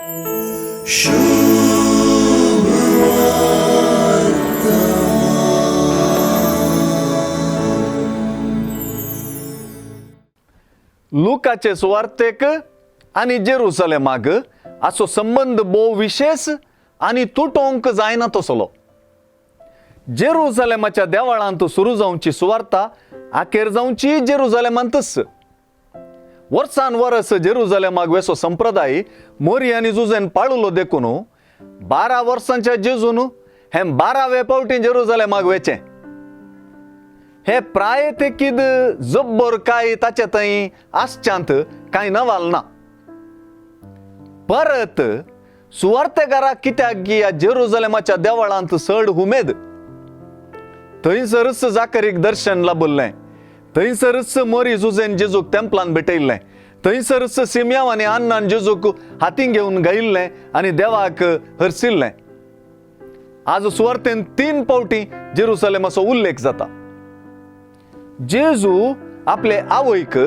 लुकाचे सुवार्तेक आनी जेरुसलेमाक हाचो संबंद भोव विशेश आनी तुटोवंक जायना तसलो. जेरुसलेमाच्या देवळांत सुरू जावची सुवार्ता आखेर जावची जेरुसलेमांतच. वर्सान वरस जेरुसलेमाक वेसो संप्रदाय मोरी आनी जुजेन पाळलो देखून 12 वर्सांच्या जेजून हे 12वे पावटी जेरुसलेमाक वेचें. हे प्राय तेकीद जब्बर काय ताचे थंय आसच्यांत कांय नवाल ना. परत सुवार्तेकाराक कित्याक ह्या जेरुसलेमाच्या देवळांत चड उमेद. थंयसरच जाकरीक दर्शन लाबल्लें, थंयसरच मोरी जुजेन जेजूक तेंपलान भेटयल्लें, थंयसरच सिमयाव आनी अन्नान जेजूक हातीन घेवन गायिल्लें आनी देवाक हरसिल्लें. आज सुवार्तेन 3 पावटी जेरुसलेमाचो उल्लेख जाता. जेजू आपले आवयक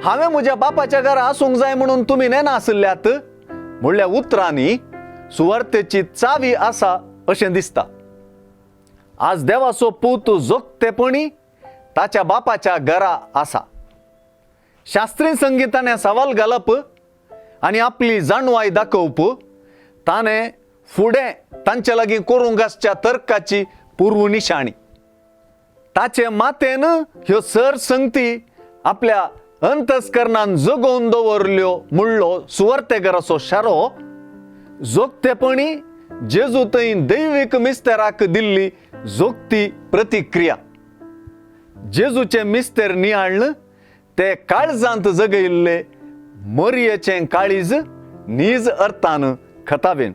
हांवें म्हज्या बापाच्या घरा आसूंक जाय म्हणून तुमी नेना आशिल्ल्यात म्हणल्या उतरांनी सुवार्तेची चावी आसा अशें दिसता. आज देवाचो पूत जोगतेपणी ताच्या बापाच्या घरा आसा. शास्त्रीय संगिताने सवाल घालप आनी आपली जाणवाय दाखोवप ताणें फुडें तांचे लागीं करूंक आसच्या तर्काची पूर्व निशाणी. ताचे मातेन ह्यो सर संगती आपल्या अंतस्करणान जगोवन दवरल्यो म्हणलो सुवार्तेकाराचो शारो जोगतेपणी जेजू थंय दैवीक मिस्तेराक दिल्ली जोगती प्रतिक्रिया. जेजूचे मिस्तेर नियाळ्ळ ते काळजांत जगयल्ले मोरयेचें काळीज नीज अर्थान खतावेन.